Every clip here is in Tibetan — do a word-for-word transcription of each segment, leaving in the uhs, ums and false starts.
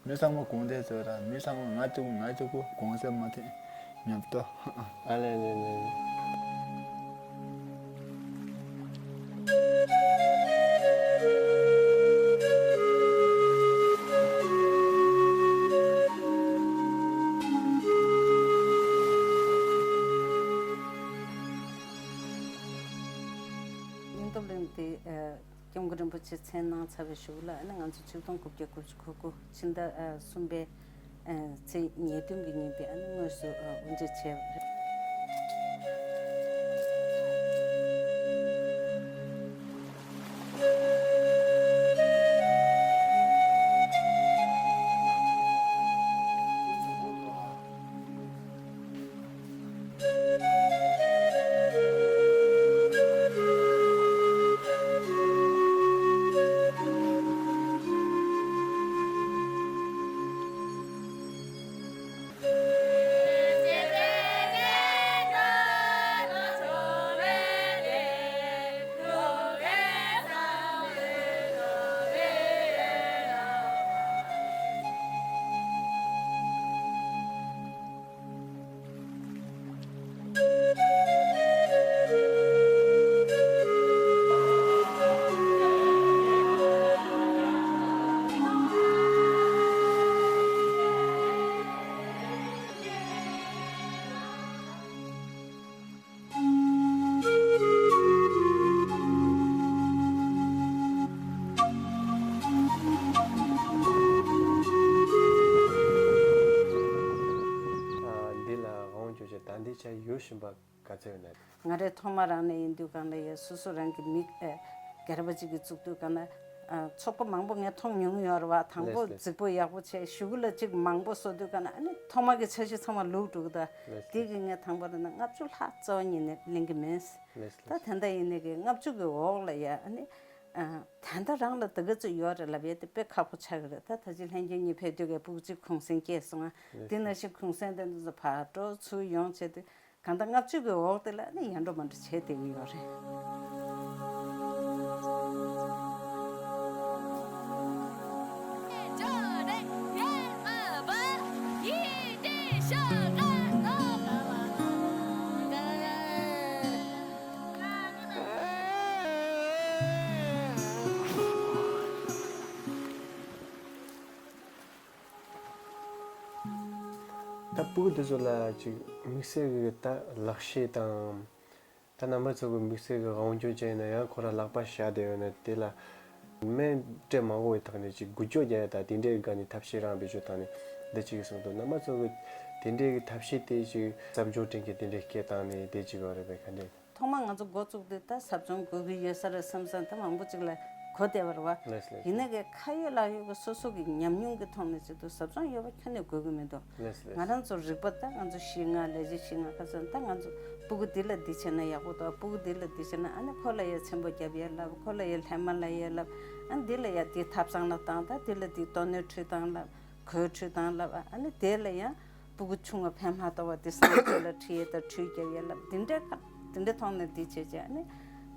མི་ཚང་མ་གུང་སྟེ་ཟེར་ར། མི་ཚང་མ་ང་གཅིག་པུ་ང་གཅིག་པུ་གུང་སེང་མ་ཐེངས་ཉམས་ཏོ། ཨ་ལེ་ལེ་ལེ། སྙིང་སྟོབས་གླིང་དེ། སྐྱབས་མགོན་རིན་པོ་ཆེ་མཚན་གནང་ཚར་བའི་གཞུག་ལ། ཨ་ནི་ང་ཚོ་ཆིག་སྟོང་དགུ་བརྒྱ་དགུ་བཅུ་གོ་དགུ་ཕྱི་ཟླ་གསུམ་པའི་ཚེས་ཉེར་བདུན་གྱི་ཉིན་དེ། ཨ་ནི་དངོས་སུ་དབུ་འབྱེད་བྱས་པ་རེད། འདི་ལ་དབང་བསྒྱུར་བྱས་ད་འདི་ཆ་ཡོད་བཞིན་པ་ག་ཚོད་ཡོད་ན། ང་རའི་ཐོག་མ་རང་ནས་ཡིན་དུས་གང་ལ་ཡ་སོ་སོ་རང་གི་མིག་ཨ་སྒེར་པ་ཅིག་གིས་བཙུགས་དུས་གང་ལ། ཨ་ཚོགས་པ་མང་པོ་ངས་མཐོང་མྱོང་ཡོད་རེད་བ། དང་པོ་ལེས་ལེས། རྫིག་པོ་ཡག་པོ་བྱས། གཞུག་གུ་ལ་ཅིག་མང་པོ་བཟོ་དུས་གང་ལ། ཨ་ནི་ཐོག་མ་གི་འཆར་གཞི་ཚང་མ་ལུག་འགྲོ་གི། ད་ལེས་དེ་ལེས། གི་ངས་དང་པོ་རེད་ན་ལྔ་བཅུ་ལྷག་རྩ་བ་ཉིད་ནས་ལེན་གི་མིན། ལེས་ད་ལེས། དེ་འདྲ་ཡིན་ནས་གི་ལྔ་བཅུ་གི་འོག་ལ་ཡ། ཨ་ནི་ཨ་ད་ལྟ་རང་ལ་དེ་ག་ཚོད་ཡོད་རེད་ལབ་ཡས་དེ་དཔེ་ཁག་པོ་ཆགས་ཀྱི་རེད། ད་ད་ཅི་ལྷན་རྒྱས་གཉིས་ཕེབས་དུས་ཀའི་སྤུ་གུ་གཅིག་གུང་སེང་སྐྱེས་སོང་ང་། ལེས་དེ་ནང་ལེས། བཞིན་གུང་སེང་དེ་ཚོ་ཕར་འགྲོ་ཚུར་ཡོང་བྱས་དུས། གང་ལྟར་ལྔ་བཅུ་གི་འོག་དེ་ལ་ནི་ཡར་འགྲོ་མར་འགྲོ་བྱས་བསྡད་ཀྱི་ཡོད་རེད། ད་སྤུ་གུ་དེ་ཚོ་ལ་ཅིག་དམིགས་བསལ་གྱི་ད་ལག་ཤེས་དང་། ད་རྣམ་པ་ཚོ་གི་དམིགས་བསལ་གྱི་དབང་སྒྱུར་བྱས་ན་ཡང་ཁོ་རང་ལག་པ་བཞག་བསྡད་ཡོད་ན་དེ་ལ་སྨན་སྤྲད་མ་དགོས་པའི་ཐོག་ནས་ཅིག་འགུལ་སྐྱོད་རྒྱག་ཡ་ད་དེ་འདྲའི་སྒང་ནས་ཐབས་ཤེས་རང་བེད་སྤྱོད་བཏང་ནས་འདི་ཅིག་གསུངས་འདུག་རྣམ་པ་ཚོ་གི་དེ་འདྲའི་གི་ཐབས་ཤེས་དེ་ཅིག་ཟབ་སྦྱོང་སྤྲད་མཁན་དེ་འདྲའི་སྐད་བཏང་ནས་དེ་ཅིག་ཡོད་རེད་པས་ག་འདྲས། ཐོག་མ་ང་ཚོ་འགོ་བཙུགས་དུས་ད་ཟབ་སྦྱོང་དགོས་ཀྱི་ཡོད་ས་རེད་བསམ་བསམ་ད་མང་པོ་ཅིག་ལ་གོ་བསྡད་པ་རེད་བ། ལགས་ལགས། ཡིན་ན་གི་ཁ་ཡོད་ལག་ཡོད་ཀྱི་སོ་སོ་གི་ཉམས་མྱོང་གི་ཐོག་ནས་བྱེད་དུས་ཟབ་སྦྱོང་ཡོད་པ་ཁྱོན་ནས་དགོས་ཀྱི་མི་འདུག་ལགས་ལགས། ང་རང་ཚོ་རིག་པ་ད་ང་ཚོ་གཞི་ལྔ་ལས་ཀྱི་གཞི་ལྔ་ཁ་སང་ད་ང་ཚོ་སྤུ་གུ་འདི་ལ་འདི་བྱས་ན་ཡག་པོ་འདུག་སྤུ་གུ་འདི་ལ་འདི་བྱས་ན། ཨ་ནི་ཁོ་ལ་ཡ་ཚེམ་པོ་རྒྱབ་ཡས་ལབ། ཁོ་ལ་ཡ་ལྷས་མ་ལ་ཡས་ལབ། ཨ་ནི་འདི་ལ་ཡ་འདི་ཐབ་ཚང་ལ་བཏང་། ད་འདི་ལ་འདི་ལྟོ་སྣོད་ཁྲུས་བཏང་ལབ། གོས་ཁྲུས་བཏང་ལབ། ཨ་ནི་དེ་ལ་ཡང་སྤུ་གུ་ཆུང་བ་ཕན་མ་ཐོགས་པ་དེ་སང་ཁྲུས་ལ་ཁྲིད་ཡས་དང་ཁྲུས་རྒྱབ་ཡས་ལབ། དེ་འདྲའི་ཁ་དེ་འདྲའི་ཐོག་ནས་དེ་བྱས་བྱས། ཨ་ནི་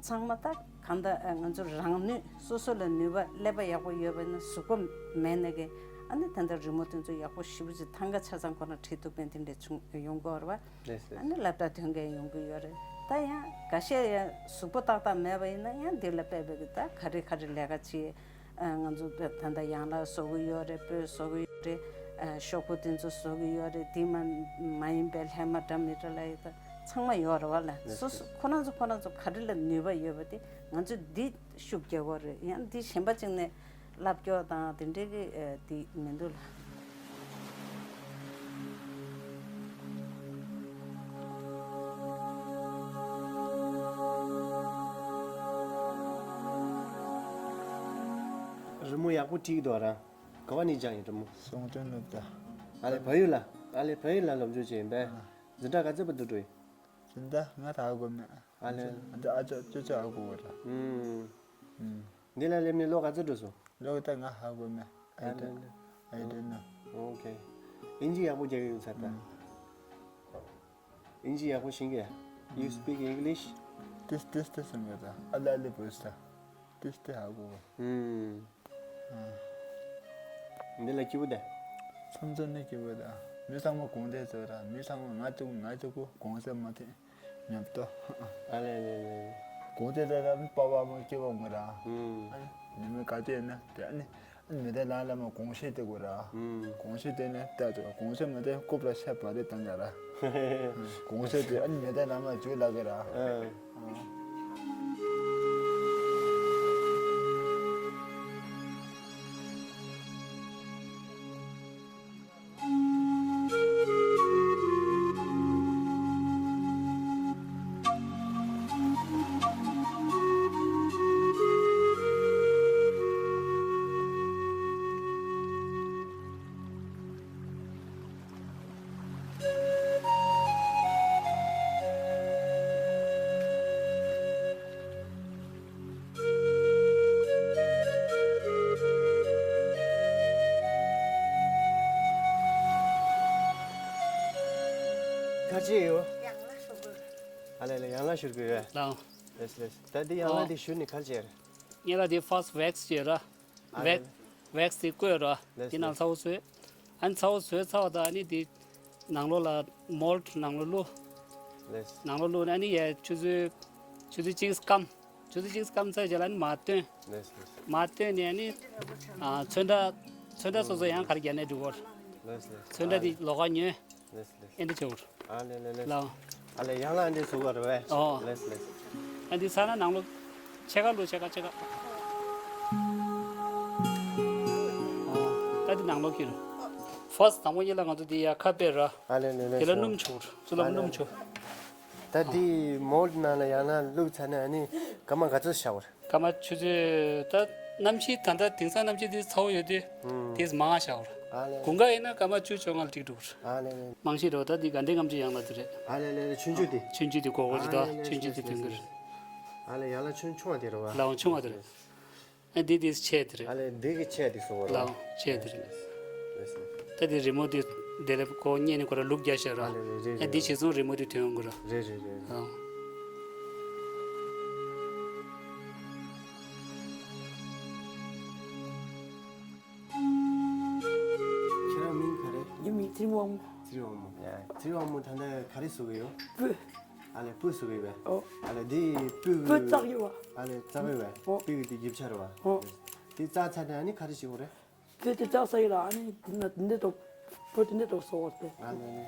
ཚང་མ་ད་གང་ལྟར་ང་ཚོ་རང་ནུས་སོ་སོ་ལ་ནུས་པ་ཀླད་པ་ཡག་པོ་ཡོད་པ་ན་གཟུགས་པོ་མེད་ན་གི། ཨ་ནི་ད་ལྟ་རི་མོ་དེ་ཚོ་ཡག་པོ་ཞེ་པོ་ཅིག་ཐང་ག་ཆ་ཚང་ཁོ་ན་བྲིས་ཐུབ་མཁན་དེ་འདྲའི་བྱུང་ཡོང་གི་ཡོད་རེད་བ། ལགས་ལགས། ཨ་ནི་སློབ་གྲྭ་ཐོན་མཁན་ཡོང་གི་ཡོད་རེད། ད་ཡང་འགའ་ཤས་ཡང་གཟུགས་པོ་ཏག་ཏག་མེད་པ་ཡིན་ན་ཡང་འདི་ལ་དཔེ་བས་ཀྱི་ད་ག་རེ་ག་རེ་ལས་ཀ་བྱེད། ཨ་ང་ཚོ་ད་ལྟ་ཡང་ལ་བཟོ་གི་ཡོད་རེད། སྤོས་བཟོ་གི་ཡོད་རེད། ཨ་ཤོག་བུ་དེ་ཚོ་བཟོ་གི་ཡོད་རེད། དེ་མ་མ་ཡིན་པའི་ལྷས་མ་འདྲ་མི་འདྲ་ལ་ཡོད་ད་ཚང་མ་ཡོད་རེད་བ་ལ། ལགས་སོ་སོ་ལགས། ཁོ་རང་ཚོ་ཁོ་རང་ཚོ་ག་རེ་ལ་ནུས་པ་ཡོད་པ་དེ་ང་ཚོས་འདི་ཤུགས་རྒྱག་དགོས་རེད། ཡང་འདི་གཞན་པ་ཅིག་ནས་བསླབ་སྐྱོར་དང་དེ་འདྲའི་གི་ཨ་དེ་མི་འདུག་ལ། རི་མོ་ཡག་པོ་བྲིས་འདུག་ར། ག་བ་ནས་སྦྱངས་ཡིན་རི་མོ། སྲོང་བཙན་སློབ་གྲྭ། ཨ་ལེ་བལ་ཡུལ་ལ། ཨ་ལེ་བལ་ཡུལ་ལ་སློབ་སྦྱོང་བྱས་ཡིན་པས། ཨ། འཛིན་གྲྭ་ག་ཚོད་བར་དུ་འགྲོ་ཡིན། འཛིན་གྲྭ་ང་ད་གོ་མེད། ཨ་ལེ། འཛིན་གྲྭ་ཨ་ཅོ་ཅོ་ཅོ་ཨ་གོ་གོ་ར། ཨུམ། ཨུམ། འདི་ལ་སླེབས་ནས་ལོ་ག་ཚོད་འགྲོ་སོང་། ལོ་ད་ང་ཧ་གོ་མེད། I don't, I don't know. Okay. ཨིན་ཇི་ཡག་པོ་རྒྱག་གི་ཡོད་ས་ད། ཨུམ། ཨིན་ཇི་ཡག་པོ་ཤེས་ཀྱི་ཡ། You speak English? ཏིས་ཏིས་ཏིས་ཟེར་གི་ད། ཨ་ལ་ལི་བོས་ད། ཏིས་ཏིས་ཧ་གོ་གོ། ཨུམ། ཨུམ། འདི་ལ་སྐྱིད་པོ་ད། ཚོམ་ཚོམ་ནི་སྐྱིད་པོ་དང་མི་ཚང་མ་གོང་ཚད་ཚོད་ར། མི་ཚང་མ་ང་ཚོ་ང་ཚོ་གོ་གོང་ཚད་མ་ཐེ་ཉོབ་ཏོ། ཨ་ལེ་ལེ་ལེ། གོང་ཚད་ཚོད་ར་པ་པ་མ་སྐྱིད་པོ་མ་ར། ཨུམ། ཨ་ནི་མི་ག་ཚོད་ཡིན་ན་དེ་ཨ་ནི་ཨ་ནི་མི་དེ་ལ་ལ་མ་གོང་ཤེས་དེ་གོ་ར། ཨུམ། གོང་ཤེས་དེ་ནི་ལྟ་ཚོད་གོང་ཚད་མ་དེ་རྐུབ་ལ་ཤ་བ་རེ་བཏང་ཡ་ར། གོང་ཚད་དེ་ཨ་ནི་མི་དེ་ལ་མ་ཇུ་ལ་གེ་ར། ཨ། ག་ཅི་ཡོད། ཡང་ལ་ཤོག་གུ། ཨ་ལེ་ལེ། ཡང་ལ་ཤོག་གུ་ཡོད། ལའོ། ལེས་ལེས། ད་འདི་ཡང་ལ་འདི་ཞུ་ནི་ག་ཅི་ཡོད། ཡང་ལ་འདི་ཕར་སི་ཝེག་སི་ཅེ་ར། ཨ་ལེ་ཝེག་ལེ། ཝེག་སི་དེ་བཀོད་ར། ལེས་འདི་ནང་ལེས། ཚ་བོ་བཟོས། ཨ་ནི་ཚ་བོ་བཟོས་ཚར་བ་ད་ཨ་ནི་འདི་ནང་ལོགས་ལ་མོལ་ཌི་ནང་ལོགས་བླུགས། ལེས། ནང་ལོགས་བླུགས་ནས་ཨ་ནི་ཡ་ཆུ་ཚོད་ཆུ་ཚོད་གཅིག་སྐམ། ཆུ་ཚོད་གཅིག་སྐམ་ཚར་རྗེས་ལ་ཨ་ནི་མར་བཏོན། ལེས་ལེས། མར་བཏོན་ནས་ཨ་ནི་ཨ་ཚོན་ཁྲ་ཚོན་ཁྲ་སོ་སོ་ཡང་ག་རེ་རྒྱག་ནས་འགྲོ་གི་རེད། ལེས་ལེས། ཚོན་ཁྲ་འདི་ལོགས་ཀ་ཉོས། ལེས་ལེས། ཨེ་འདྲ་བྱེད་དགོས། ཨ་ལེ་ལེ་ལེ། ལའོ། ཨ་ལེ་ཡང་ལ་ཨེ་འདྲ་བཟོ་དགོས་རེད་པས། ཨོ། ལེས་ལེས། ཨ་འདི་ཚར་ན་ནང་ལོགས་ཕྱེད་ཀ་བླུགས། ཕྱེད་ཀ་ཕྱེད་ཀ། ཨོ། ད་འདི་ནང་ལོགས་ཀྱི་རེད། ཕར་སི་དང་པོ་ཉིད་ལ་ང་ཚོ་འདི་ཡར་ཁ་ཕྱེ་ར། ཨ་ལེ་ལེ་ལེ། དེ་ལ་སྣུམ་བྱུག་ར། ཚུར་ལ་ཨ་ལེ། སྣུམ་བྱུག་ད་འདི་མོལ་ཌི་ནང་ལ་ཡང་ན་བླུགས་ཚར་ན་ཨ་ནི་སྐར་མ་ག་ཚོད་བཞག་དགོས་རེད། སྐར་མ་ཆུ་ཚོད་ད་གནམ་གཤིས་ད་ལྟ་དེང་སང་གནམ་གཤིས་འདི་ཚ་བོ་ཡོད་དུས། ཨུམ། དེས་མང་བ་བཞག་ར། ཨ་ལེ། དགུན་ཁ་ཡིན་ན་སྐར་མ་བཅུ་བཅོ་ལྔ་ལ་འགྲིག་འགྲོ་གི་རེད། ཨ་ལེ་ལེ། རྨང་གཞི་རེད་པ། ད་འདི་དགའ་ལྡན་ལྔ་བཅུ་ཡན་ལག་དེ་རེད། ཨ་ལེ་ལེ་ལེ། ཆུང་ཆུང་དེ། ཆུང་ཆུང་དེ་གོར་གོར་དེ། ཨ་ད་ལེ་ལེ། ཆུང་ཆུང་དེ་ཐོན་གི་རེད། ཨ་ལེ་ཡང་ལ་ཆུང་ཆུང་བ་དེ་རེད་པ། ལའོ་ཆུང་བ་དེ་རེད། ཨ་འདི་དེ་ཆེ་དེ་རེད། ཨ་ལེ་འདི་གི་ཆེ་དེ་སོ་ར། ལའོ་ཆེ་དེ་རེད། ལེས་ལེས། ད་དེ་རི་མོ་དེ་དེ་ལ་ཁོ་བརྙན་ནི་ཁོ་ར་ལུག་རྒྱག་བཞག་ར། ཨ་ལེ་ལེ་རེད་ཨ་འདི་རེད། བྱས་ཙང་རི་མོ་དེ་ཐོན་ཡོང་གི་ར། རེད་རེད་རེད། ཨ། ཁྱེད་རང་མིང་ག་རེ། ངའི་མིང་ཚེ་རིང་དབང་མོ། ཚེ་རིང་དབང་མོ། ཡ། ཚེ་རིང་དབང་མོ་ད་ལྟ་ག་རེ་བཟོ་གི་ཡོད། སྤོས། ཨ་ལེ་སྤོས་བཟོ་གི་ཡོད་པས། ཨོ། ཨ་ལེ་འདི་སྤོས་ཀྱི། སྤོས་བཙགས་ཡོད་པ། ཨ་ལེ་བཙགས་ཡོད་པས། ཨོ། སྤོས་ཀྱི་འདི་རྒྱུ་ཆ་རེད་པ། ཨོ། འདི་བཙགས་ཚར་ནས་ཨ་ནི་ག་རེ་བྱེད་དགོས་རེད། སྤོས་དེ་བཙགས་ཚར་ཡོད་ལ་ཨ་ནི་འདི་ན་འདི་འདྲ་འདུག་སྤོས་དེ་འདྲ་འདུག་བཟོ་དགོས་རེད། ཨ་ལེ་ལེ།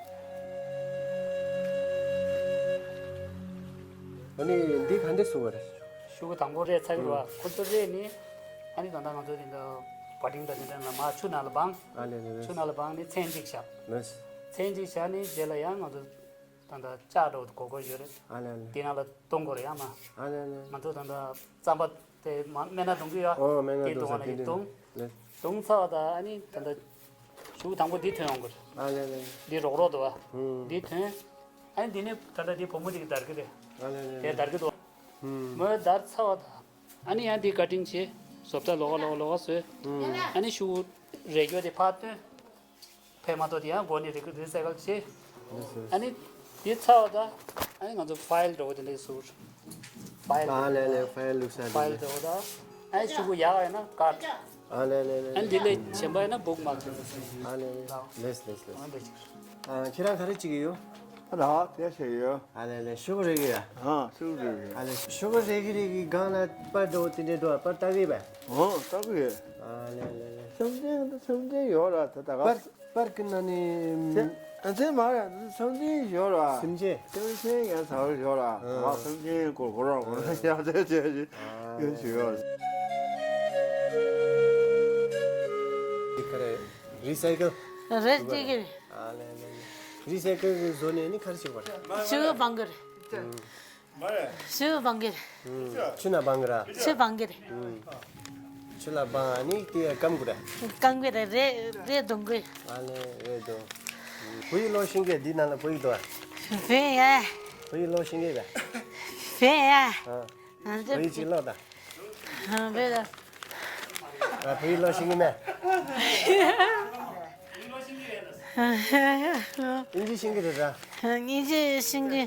ཨ་ནི་འདི་ག་འདྲ་བཟོ་དགོས་རེད། ཤོག་གུ་དང་པོ་རེད་ཚར་གི་རེད་པ། ཁོ་ཚོ་རེད་ནི། ཨ་ནི་ད་ལྟ་ང་ཚོ་འདི་འདྲ་བ་ཏིང་དང་འདི་འདྲ་ལ་མར་ཆུ་ནང་ལ་སྦངས། ཨ་ལེ་ལེ་ལེ། ཆུ་ནང་ལ་སྦངས་ནི་མཚན་གཅིག་བཞག་ལེས། མཚན་གཅིག་བཞག་ནི་རྗེས་ལ་ཡང་ང་ཚོ་ད་ལྟ་ལྕགས་འདྲ་བོ་གོར་གོར་ཡོད་རེད། ཨ་ལེ་ལེ། དེ་ནང་ལ་གཏོང་དགོས་རེད་ཡང་མ། ཨ་ལེ་ལེ། ང་ཚོ་ད་ལྟ་རྩམ་པ་དེ་མ་སྨན་སྣ་བརྡུང་གི་ཡོད། ཨོ་སྨན་སྣ་དེ་བརྡུང་བ་ན་དེ་ཡི་བརྡུང་། ལེ། བརྡུང་ཚར་བ་ད་ཨ་ནི་ད་ལྟ་ཤོག་གུ་དང་པོ་འདི་ཐོན་ཡོང་གི་རེད། ཨ་ལེ་ལེ། འདི་རོག་རོག་འདུག་བ། ཧུམ། འདི་ཐོན། ཨ་ནི་འདི་ནི་ད་ལྟ་འདི་བུ་མོ་འདི་གིས་བརྡར་གི་རེད། ཨ་ལེ་ལེ་དེ་ལེ། བརྡར་གི་འདུག་བ། ཧུམ། མོས་བརྡར་ཚར་བ་ད། ཨ་ནི་ཡང་འདི་ཀ་ཊིང་བྱེད། བཟོ་ལྟ་ལོགས་ཀ་ལོགས་ཀ་ལོགས་ཀ་བཟོས། ཨུམ། ཨ་ནི་ཤོག་གུ་རས་སྐྱོ་དེ་ཕར་བཏོན། ཕར་མ་གཏོགས་དེ་ཡང་སྒོ་ནས་རི་རི་སའི་ཀལ་བྱེད། ལགས་སོ། ཨ་ནི་དེ་ཚར་བ་ད། ཨ་ནི་ང་ཚོ་ཕའིལ་འདྲ་བོ་དེ་འདྲ་བཟོ། ཕའིལ། ཨ་ལེ་ལེ་ཕའིལ་བླུགས་ས་དེ་ཕའིལ་འདྲ། འདྲ་བོ་ད། ཨ་ནི་ཤོག་གུ་ཡག་ཡིན་ན་ཀཊ། ཨ་ལེ་ལེ་ལེ། ཨ་ནི་དེ་ལས་གཞན་པ་ཡིན་ན་བུག་མཱག་ཟེར། ཨ་ལེ་ལེ། ལགས། ལེས་ལེས་ལེས། ཨ་འདྲ་ཅིག་ཨ་ཁྱེད་རང་ག་རེ་བྱེད་ཀྱི་ཡོད། ཨ་ལགས་དེ་བྱེད་ཀྱི་ཡོད། ཨ་ལེ་ལེ་ཤོག་གུ་རེག་གི་ཡ། ཨ་ཤོག་གུ་རེག་གི་ཡ། ཨ་ལེ་ཤོག་གུ་རེག་གི་རེག་གི་སྒང་ལ་པར་འདྲ་བོ་དེ་འདྲ་འདུག་པར་ལྟ་གི་ཡོད་པས། ཨོ་ལྟ་གི་ཡོད། ཨ་ལེ་ལེ་ལེ། སེམས་ཅན་སེམས་ཅན་ཡོད་ར་ད་ད་ག་པར་པར་གི་ནང་ནས། ཨ་ཚེ་མ་ར་སེམས་ཅན་ཡོད་ར། སེམས་ཅན། སེམས་ཅན་ཡང་ཚ་བོ་ཡོད་ར། ཨ་ང་སེམས་ཅན་སྐོར་སྐོར་ར་སྐོར་ར་ཡང་ཚེ་ཚེ་ཅི་ཡོད་ཞུ་ཡོད། འདི་ག་རེ་རི་སའི་ཀལ། རེད་ཅིག་གི། ཨ་ལེ་ལེ་ལེ། རི་སའི་ཀལ་གི་བཟོ་ནས་ནི་ག་རེ་བྱེད་པ་རེད། ཤོག་གུ་སྦང་གི་རེད། ཤོག་གུ་སྦང་གི་རེད། ཆུ་ནང་སྦང་གི་ར། ཆུ་སྦང་གི་རེད། ཆུ་ལ་སྦང་ནི་དེ་སྐམ་དགོས་རེད། སྐམ་གི་རེད། རེད་རེད་བརྡུང་གི། ཨ་ལེ་རེད་དོ། བོད་ཡིག་ཀློག་ཤེས་གི། འདི་ནང་ལ་བོད་ཡིག་འདུག་ཨ། བོད་ཡིག་བོད་ཡིག་ཀློག་ཤེས་གི་བས། བོད་ཡིག་ཨ། ང་ཚོ་བོད་ཡིག་ཅིག་ཀློག་དང་། ཨ་བོད་ལ། ཨ་བོད་ཡིག་ཀློག་ཤེས་ཀྱི་མེད། ཨིན་ཇི་ཤེས་ཀྱི་རེད་ར། ཨིན་ཇི་ཤེས་ཀྱི།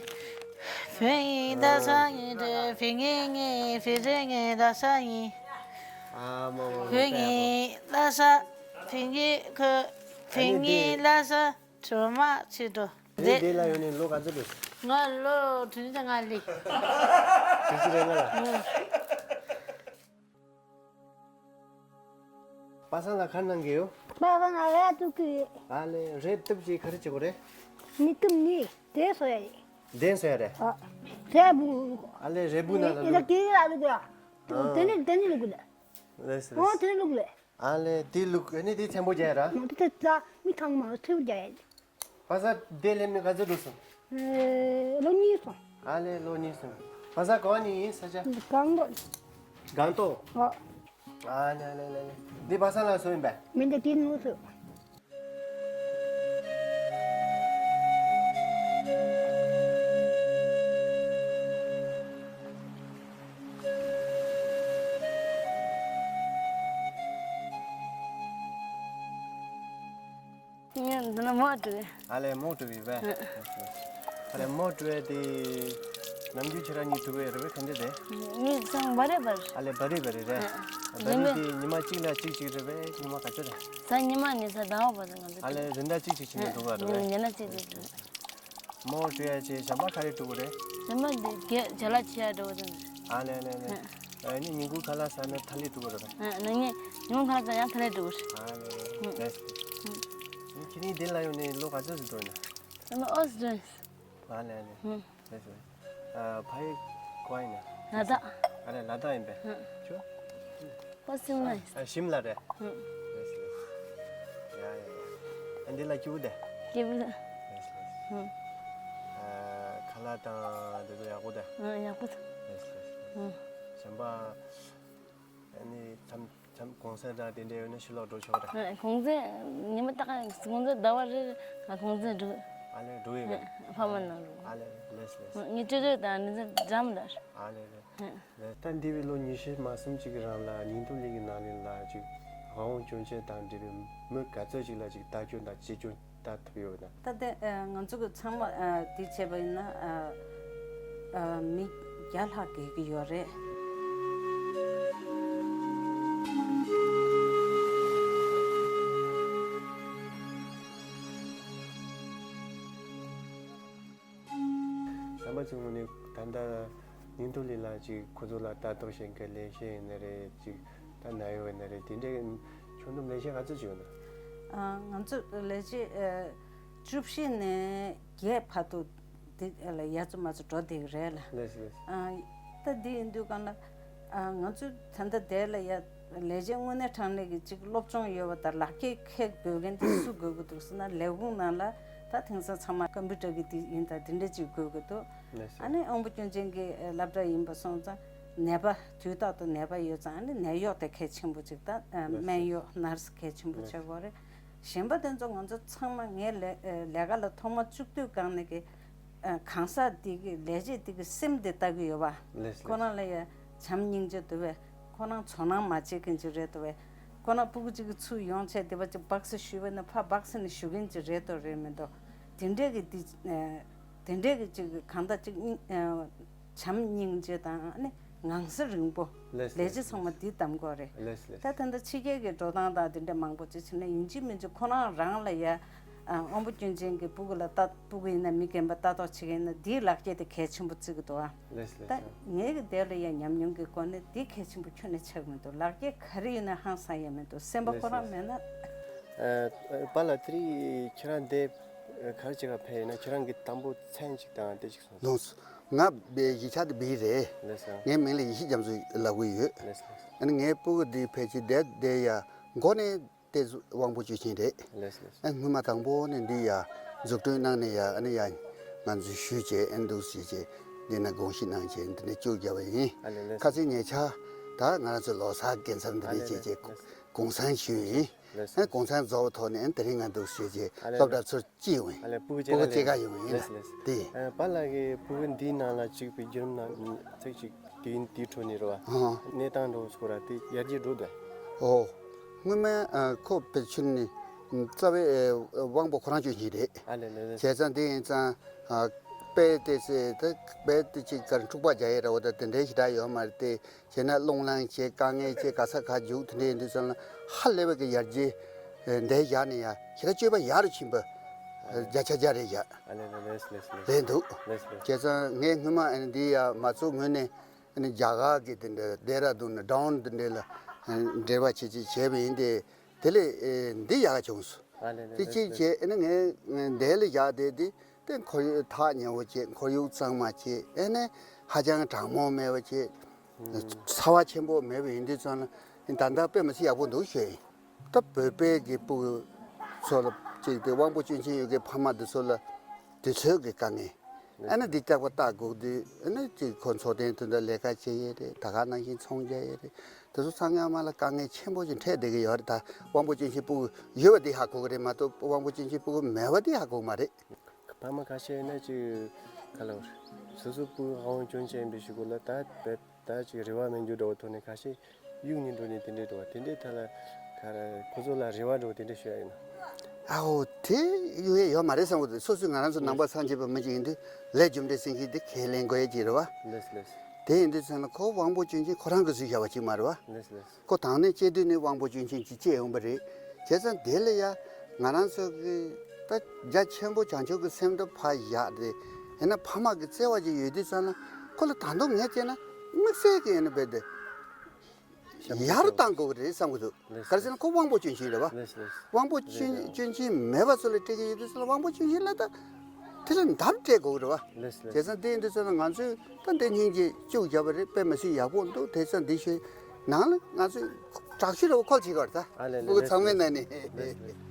བོད་ཡིག་ད་ས་ཡིན་ཏེ་བོད་ངེས་ངེས་བོད་རེ་ངེས་ད་ས་ཡིན། ཨ་མོ་མོ་བོད་ངེས་ད་ས་བོད་ངེས་ཁོ། དེ་ངའི་ལ་ས་གྲོ་མ་ཆེ་འགྲོ། རེད། འདི་ལ་ཡོང་ནས་ལོ་ག་ཚོད་འགྲོ་སོང་། ང་ལོ་དྲུག་ཅུ་རེ་ལྔ་ལི། དྲུག་ཅུ་རེ་ལྔ་ལ། ཨུ། པ་སངས་ལ་ག་རེ་གནང་གི་ཡོད། པ་སངས་ལ་རས་གཏུབ་ཀྱི་ཡོད། ཨ་ལེ། རས་གཏུབ་ཀྱི་ག་རེ་བྱེད་དགོས་རེད། ནི་གཏུབ་ནི་གདན་བཟོ་ཡ་ཡིན། གདན་བཟོ་ཡ་རེད། ཨ། རས་བུ། ཨ་ལེ། རས་བུ་ན་ལ་ཨེ་ལ་ལུག་གི་ལ་ལུག་ཡ། ཨ། དེ་ནི་དེ་ནི་ལུག་གི་ལ། ལེས་ཨོ་ལེས། དེ་ནི་ལུག་གི་ལ། ཨ་ལེ། དེ་ལུག་ཨ་ནི་དེ་ཆེན་པོ་རྒྱག་ར། མ་དེ་དེ་ད་མི་ཐང་མ་ཐེའུ་རྒྱག་ཡ་ཡིན། པ་སངས་དེ་ལས་མི་ག་ཚོད་འགྲོ་སོང་། ཨེ། ལོ་གཉིས་སོང་། ཨ་ལེ། ལོ་གཉིས་སོང་། པ་སངས་གང་ནས་ཡིན་ས་ཆ། སྒང་ཏོག་སྒང་ཏོག་ཨོ། ཨ་ལེ་ལེ་ལེ་ལེ། འདི་པ་སངས་ལ་སོ་ཡིན་པས། མི་འདི་དེ་ནུ་སོ། ངས་འདི་ན་མོ་བྲུས། ཨ་ལེ། མོ་བྲུས་པས། ཨ་ལེ། མོ་བྲུས་དེ་ནམ་རྒྱུན་ཁྱེད་རང་གཉིས་བྲུས་པའི་རེད་པས། ག་འདྲ་དེ། ངས་ཚང་བ་རེ་བར། ཨ་ལེ། བ་རེ་བ་རེ་རེད། བ་རེ་དེ་ཉི་མ་གཅིག་ལ་གཅིག་གཅིག་རེད་པས། ཉི་མ་ག་ཚོད་རེད། གཟའ་ཉི་མ་ནས་གཟའ་ཟླ་བ་བར་ང་ཚོ། ཨ་ལེ། རེ་ཟླ་གཅིག་གཅིག་བྱས་ནས་བྲུས་པ་རེད་པས། ཉི་མ་གཅིག་གཅིག་བྲུས། མོ་བྲུས་ཡ་ཆེ་ཞམ་པ་ག་རེ་བྲུས་པ་རེད། ཞམ་པ་འདི་གས་ཇ་ལ་ཆེ་ཡ་འགྲོ་བ་དང་། ཨ་ལེ་ལེ་ལེ། ཨ་ནི་ཉིན་གུང་ཁ་ལག་ཟ་ན་ཐ་ལི་བྲུས་པ་རེད་པས། ཨ་ནི་ཉིན་གུང་ཁ་ལག་ཟ་ཡང་ཐ་ལི་བྲུས་པ་རེད། ཨ་ལེ་ལེ། ཁྱེད་གཉིས་འདི་ལ་ཡོང་ནས་ལོ་ག་ཚོད་ཞིག་འགྲོ་ཡིན་ན། ཨ་ནི་ཨོ་སི་ཀྲོན། ཨ་ལེ་ལེ། ལེ་ལེ། ཨ། ཕ་ཡུལ་ག་པར་ཡིན་ན། ལ་དྭགས། ཨ་ལེ། ལ་དྭགས་ཡིན་པས། ཧུམ། ཁྱོད། པ་སིམ་ལ་ཡིན། ཨ། ཤིམ་ལ་རེད། ཧུམ། ལེས་ལེས། ཡ་ཡ་ཡ། ཨ། འདི་ལ་སྐྱིད་པོ་དེ། སྐྱིད་པོ་དེ། ལེས་ལེས། ཧུམ། ཨ། ཁ་ལག་དང་དེ་ཚོ་ཡག་པོ་དེ། ཨ། ཡག་པོ་དེ། ལེས་ལེས། ཧུམ། གཞན་པ། ཨ་ནི་མཚམས་མཚམས་གུང་སེང་དང་དེ་འདྲ་ཡོད་ན་ཕྱི་ལོགས་འགྲོ་ཆོག་རེད། ཨ། གུང་སེང་ཉི་མ་ད་ག་གུང་སེང་ཟླ་བ་རེ་རེ་གུང་སེང་འགྲོ། ཨ་ལེ། འགྲོ་ཡོད་པས། ཨ། ཕ་མ་ནང་འགྲོ། ཨ་ལེ། ལེས་ལེས། ངས་ཅོ་ཅོ་དང་ནི་འཛམ་ལ། ཨ་ལེ་ལེ། ཨ། ལེ། ད་འདས་པའི་ལོ་ཉི་ཤུ་མ་ཟིན་ཅིག་གི་རིང་ལ་ཉིང་རྡུལ་གླིང་གི་ནང་ལ་ཅིག་དབང་བོ་སྐྱོན་ཅན་དང་འབྲེལ་བའི་མི་ག་ཚོད་ཅིག་ལ་ཅིག་བརྟག་དཔྱད་དང་གཅེས་སྐྱོང་ལྟ་ཐུབ་ཡོད་ན། ད་ལྟ་ཨ་ང་ཚོ་གི་ཚང་མ་ཨ་དེ་བྱས་པ་ཡིན་ན་ཨ་ཨ་མི་བརྒྱ་ལྷག་བརྒལ་གྱི་ཡོད་རེད། ཟམ་པ་ཚོའི་ངོས་ནས་ད་ལྟ་ཉིང་རྡུལ་གླིང་ལ་ཅིག་ཁོ་ཚོ་ལ་ལྟ་རྟོག་བྱེད་མཁན་ལས་བྱེད་ཡིན་ན་རེད། ཅིག་ད་ནད་གཡོག་ཡིན་ན་རེད། དེ་འདྲའི་ཁྱོན་བསྡོམས་ལས་བྱེད་ག་ཚོད་ཅིག་ཡོད་ན། ཨ། ང་ཚོ་ལས་བྱེད་ཨ་བཅུ་བཞི་ནས་བརྒྱད་བར་དུ་དེ་ལ་ཡ་ཚོ་མ་ཚོ་འགྲོ་བསྡད་ཀྱི་རེད་ལ། ལགས་སོ། ལགས་སོ། ཨ། ད་འདི་ཡིན་དུས་གང་ལ། ཨ། ང་ཚོ་ད་ལྟ་དེ་ལ་ཡ་ལས་བྱེད་དངོས་གནས་དྲང་གནས་ཀྱི་ཅིག་སློབ་སྦྱོང་ཡོད་པ་དང་ལག་འཁྱེར་འཁྱེར་དགོས་མཁན་དེ་སུ་དགོས་ཀྱི་འདུག་ཟེར་ན། ལས་ཁུངས་ནང་ལ་ད་དེང་སང་ཚང་མ་ཀམ་པུ་ཊར་གྱི་དེ་ཡིན་ད་དེ་འདྲ་ཅིག་དགོས་ཀྱི་འདུག། ལགས་སོ། ཨ་ནི་དབང་པོ་སྐྱོན་ཅན་གྱི་སློབ་གྲྭ་ཡིན་པ་སོང་ཙང་ནད་པ་དུས་རྟག་ཏུ་ནད་པ་ཡོད་ཙང་ཨ་ནི་ནད་གཡོག་དེ་གལ་ཆེན་པོ་ཅིག་ད། ལགས་སོ། སྨན་གཡོག་ནར་སི་གལ་ཆེན་པོ་ལགས་སོ། བྱེད་དགོས་རེད། གཞན་པ་དེ་ཚོ་ང་ཚོ་ཚང་མ་ངའི་ལས་ལས་ཀ་ལ་ཐོག་མ་བཅུག་དུས་སྒང་ནས་ཀྱི་ཨ་གང་ཟག་འདི་གི་ལས་བྱེད་འདི་གི་སེམས་འདི་ལྟ་གི་ཡོད་པ། ལགས་སོ། ཁོ་རང་ལ་ཡ་བྱམས་སྙིང་རྗེ་འདུག་པས། ཁོ་རང་ཚོར་སྣང་མ་བྱེད་མཁན་ཅིག་རེད་འདུག་པས། ཁོ་རང་སྤུ་གུ་གཅིག་གི་ཚུར་ཡོང་བྱས་དེ་པ་ཅིག་སྦག་སེ་གཞུས་པ་ན་ཕར་སྦག་སེ་ནས་གཞུ་མཁན་ཅིག་རེད་འདུག་རེད་མི་འདུག། དེ་འདྲས་ཀྱི་འདི་ཨ་དེ་འདྲས་ཀྱི་ཅིག་གང་ལྟར་ཅིག་ཨ་བྱམས་སྙིང་རྗེ་དང་ཨ་ནི་ངང་ཚུལ་རིང་པོ། ལགས་སོ། ལས་བྱེད་ཚང་མ་འདི་གདམ་དགོས་རེད། ལགས་སོ། ལགས་སོ། ད་ད་ལྟ་ཕྱི་རྒྱལ་གྱི་འགྲོ་སྟངས་དང་དེ་འདྲ་མང་པོ་ཅིག་བྱས་ན་ཡིན་གཅིག་མིན་གཅིག་ཁོ་རང་རང་ལ་ཡ་ཨ་དབང་པོ་སྐྱོན་ཅན་གྱི་སྤུ་གུ་ལ་ལྟ་སྤུ་གུ་ཡིན་ན་མི་རྒན་པ་ལྟ་རྟོག་བྱེད་མཁན་ཡིན་ན་འདིའི་ལག་འཁྱེར་དེ་གལ་ཆེན་པོ་བརྩི་གི་འདུག་ཨ། ལགས་སོ། ད་ལགས་སོ། ངའི་གི་དེ་ལ་ཡ་ཉམས་མྱོང་གི་སྒོ་ནས་འདི་གལ་ཆེན་པོ་ཁྱོན་ནས་ཆགས་མི་འདུག། ལག་འཁྱེར་ག་རེ་ཡོད་ན་ཧང་སང་ཡ་མི་འདུག། སེམས་པ་ལགས་སོ། ཁོ་རང་མེད་ན། ཨ་པཱ་ལགས་དེ་རིང་ཁྱེད་རང་འདི་ག་རེ་བྱེད་ག་ཕེབས་ཡིན་ན། ཁྱེད་རང་གི་དང་པོ་མཚན་ཅིག་དང་དེ་ཅིག་གསུངས་སོང་། ལགས་སོ། ང་བའི་གཞིས་ཆགས་དེ་བི་རེད། ལགས་སོ། ངའི་མིང་ལ་ཡེ་ཤེས་རྒྱ་མཚོ་ལབ་ཀྱི་ཡོད། ལགས་སོ། ཨ་ནི་ངའི་སྤུ་གུ་འདི་ཕལ་ཆེར་བསྡད་བསྡད་ཡ་མགོ་ནས་དེ་ཚོ་དབང་པོ་སྐྱོན་ཅན་རེད། ལགས་སོ། ལགས་སོ། ཨ་སྔོན་མ་དང་པོ་ནས་འདི་ཡ་འཛུགས་སྐྲུན་གནང་ནས་ཡ་ཨ་ནི་ཡ་ང་ཚོས་ཞུས་བྱས་ཨ་འདུག་ཟེར་བྱས་འདི་ན་དགོངས་ཞུ་གནང་བྱས་འདི་ནས་བཅུག་བརྒྱབ་པ་ཡིན། ཨ་ལེ་ལེ། ཁ་སང་ཉེ་ཆར་ད་ང་རང་ཚོ་ལོ་གསར་རྒྱལ་མཚམས་འདི་ཨ་ནས་ལེ་བྱས་ལེ་བྱས་ལེ། གུང་སེང་ཞུས་ཡིན། ལགས་སོ། ཨ་གུང་སེང་རྫོགས་པའི་ཐོག་ནས་ཨ་དེ་རིང་ང་འདུག་ཟེར་བྱས་ཨ་ལེ་སློབ་ལེ། གྲྭ་ཚུར་སྐྱེལ་ཡོང་ཡིན། ཨ་ལེ། སྤུ་གུ་སྐྱེལ་ག་སྤུ་གུ་སྐྱེལ་ག་ཡོང་ཡིན་ལ། ལགས་སོ་ལགས་སོ། དེ། ཨ་པཱ་ལགས་ཀྱི་སྤུ་གུ་འདིའི་ནང་ལ་གཅིག་པའི་བརྒྱུད་རིམ་ནང་ཚིག་གཅིག་དེ་དེའི་ཁྲོད་ནས་རེད་བ། ཨ་གནས་སྟངས་འགྲོ་སྐོར་ར་དེ་ཡར་རྒྱས་འགྲོ་འདུག། ཨོ། སྔོན་མ་ཨ་ཁོ་བེད་ཆུན་ནི་རྩ་བའི་ཨ་དབང་པོ་ཁོ་རང་སྐྱོན་ཅན་རེད། ཨ་ལེ་ལེ་ལེ། བྱས་ཙང་དེ་ཡིན་ཙང་ཨ་དཔེ་དེ་ཚེ་ད་དཔེ་དེ་གཅིག་གར་འཁྲུག་པ་རྒྱག་ཡས་ར་བ་ད་དེ་འདྲའི་ཞེ་དྲག་ཡོད་མ་རེད་དེ། བྱས་ན་སློང་ལེན་བྱས་དཀའ་ངལ་བྱས་ག་ས་ག་རྒྱུག་དེ་འདྲ་ཡིན་དུས་ཙམ་ལ་ཧ་ལས་པའི་གི་ཡར་རྒྱས་ འདས་བཞག་ནས་ཡ་ཞེ་དྲག་སྤྱོད་པ་ཡག་རུ་ཕྱིན་པ་བརྒྱ་ཆ་བརྒྱ་རེད་བཞག་ཨ་ལེ་ལེ་ལེས་ལེས་ལེས། རེད་འདུག་ལེས་ལེས། བྱས་ཙང་ངས་སྔོན་མ་ཨ་ནི་འདི་ཡ་མ་བཙུགས་སྔོན་ནས་ཨ་ནི་རྒྱ་གར་གྱི་དེ་འདྲ་ལྡེ་ར་ལྡུན་ཌའོན་དེ་འདྲ་ལ་འབྲེལ་བ་བྱེད་ཅིག་བྱས་པ་ཡིན་ཏེ། དེ་ལས་འདི་ཡག་བྱུང་སོང་། ཨ་ལེ་ལེ་དེ་ལེས་གཅིག་ལེས། བྱས་ཨ་ནི་ངས་འདས་ལ་བཞག་བསྡད་དེ་དེ་ཁོར་ཡུག་ཐག་ཉེ་བོ་བྱས། ཁོར་ཡུག་གཙང་མ་བྱས། ཨ་ནི་ཧ་ཅང་གྲང་མོ་མེད་པ་བྱས། ཚ་བ་ཆེན་པོ་མེད་པ་ཡིན་དུས་ཙང་ལ་ད་ལྟ་དཔེ་མི་སྲིད་ཡག་པོ་འདུག་ཞུ་ཡིན། ད་བོད་པའི་གི་ཕྲུ་གུ་ཚོ་ལ་གཅིག་དེ་དབང་པོ་སྐྱོན་ཅན་ཡོད་མཁན་ཕ་མ་འདི་ཚོ་ལ་དུས་ཚོད་ཀྱི་དཀའ་ངལ། ཨ་ནི་འདི་ལྕགས་པ་བཏགས་དགོས་དུས་ཨ་ནི་གཅིག་ཁོ་འཚོ་རྟེན་དོན་དུ་ལས་ཀ་བྱེད་ཡས་རེད། ད་ག་ནང་བཞིན་ཚོང་རྒྱག་ཡས་རེད། དེ་ཚོ་ཚང་མ་ལ་དཀའ་ངལ་ཆེན་པོ་ཞིག་འཕྲད་བསྡད་ཀྱི་ཡོད་རེད། ད་དབང་པོ་སྐྱོན་ཅན་ཕྲུ་གུ་ཡོད་པ་འདི་ཧ་གོ་གི་རེད་མ་གཏོགས་དབང་པོ་སྐྱོན་ཅན་ཕྲུ་གུ་མེད་པ་འདི་ཧ་གོ་གི་མ་རེད། ཕ་མ་ཁ་ཤས་ནི་ཅིག་ག་ལ་བར་སོ་སོ་ཕྲུ་གུ་དབང་པོ་སྐྱོན་ཅན་ཡིན་པའི་ཕྲུ་གུ་ལ་ད་བེད་ད་ཅིག་རེ་བ་མེད་རྒྱུ་འདྲ་བོ་ཐོག་ནས་ཁ་ཤས་གཡུག་ནས་འགྲོ་ནས་དེ་འདྲས་འགྲོ་བ་དེ་འདྲས་ཐད་ལ་ག་རེ་ཁོ་ཚོ་ལ་རེ་བ་འདྲ་བོ་དེ་འདྲས་ཞུ་ཡ་ཡིན་ན། ཨའོ་དེ་གཡུག་ཡས་ཡོད་མ་རེད་བསམ་གི་འདུག་སོ་སོས་ང་རང་ཚོ་ནང་པ་སངས་རྒྱས་པ་མི་ཅིག་ཡིན་དུས་ལས་རྒྱུ་འབྲས་སེམས་ཤེས་དེ་ཁས་ལེན་དགོས་ཡས་ཅིག་རེད་བ། ལེས་ལེས། དེ་ཡིན་དུས་ཚང་ལ་ཁོ་དབང་པོ་སྐྱོན་ཅན་ཁོ་རང་གིས་བཟོས་བཞག་པ་ཅིག་མ་རེད་བ། ལེས་ལེས། ཁོ་དང་ནས་སྐྱེས་དུས་ནས་དབང་པོ་སྐྱོན་ཅན་གྱིས་སྐྱེས་ཡོང་པ་རེད། བྱས་ཙང་དེ་ལ་ཡ་ང་རང་ཚོ་གི་ད་རྒྱ་ཆེན་པོ་བྱང་ཆུབ་ཀྱི་སེམས་དང་ཕར་བཞག་སྟེ་ཡིན་ན་ཕ་མ་གི་བརྩེ་བ་ཅིག་ཡོད་དུས་ཙང་ལ་ཁོ་ལ་ད་དུང་ངས་བྱས་ན་དམིགས་བསལ་གྱི་ཡིན་ན་རྦད་དེ་ཡར་བཏང་དགོས་ཀྱི་རེད་བསམ་གྱི་འདུག་ལེས་ག་རེ་ཟེར་ན་ཁོ་དབང་པོ་སྐྱོན་ཅན་རེད་བ། ལེས་ལེས། དབང་པོ་སྐྱོན་ལེས་ལེས། སྐྱོན་ཅན་མེད་པ་ཚོ་ལ་སྤྲད་ཀྱི་ཡོད་དུས་ཙང་ལ་དབང་པོ་སྐྱོན་ཅན་ལ་ད་དེ་ལ་འདབས་སྤྲད་དགོས་ཀྱི་རེད་བ། ལེས་ལེས། བྱས་ཙང་དེ་ཡིན་དུས་ཙང་ལ་ང་ཚོས་ད་འདི་སྙིང་རྗེ་བཅུག་བརྒྱབ་པ་རེད། དཔེ་མི་སྲིད་ཡག་པོ་འདུག་དེ་ཙང་འདི་ཤོད་ནང་ལ་ང་ཚོས་དྲག་ཤུལ་རེ་བ་ཁོལ་བྱེད་དགོས་རེད་ད། ཨ་ལེ་ལེ། ཕྲུ་གུ་ཚང་མའི་ནང་ནས། ལེས་ལེས།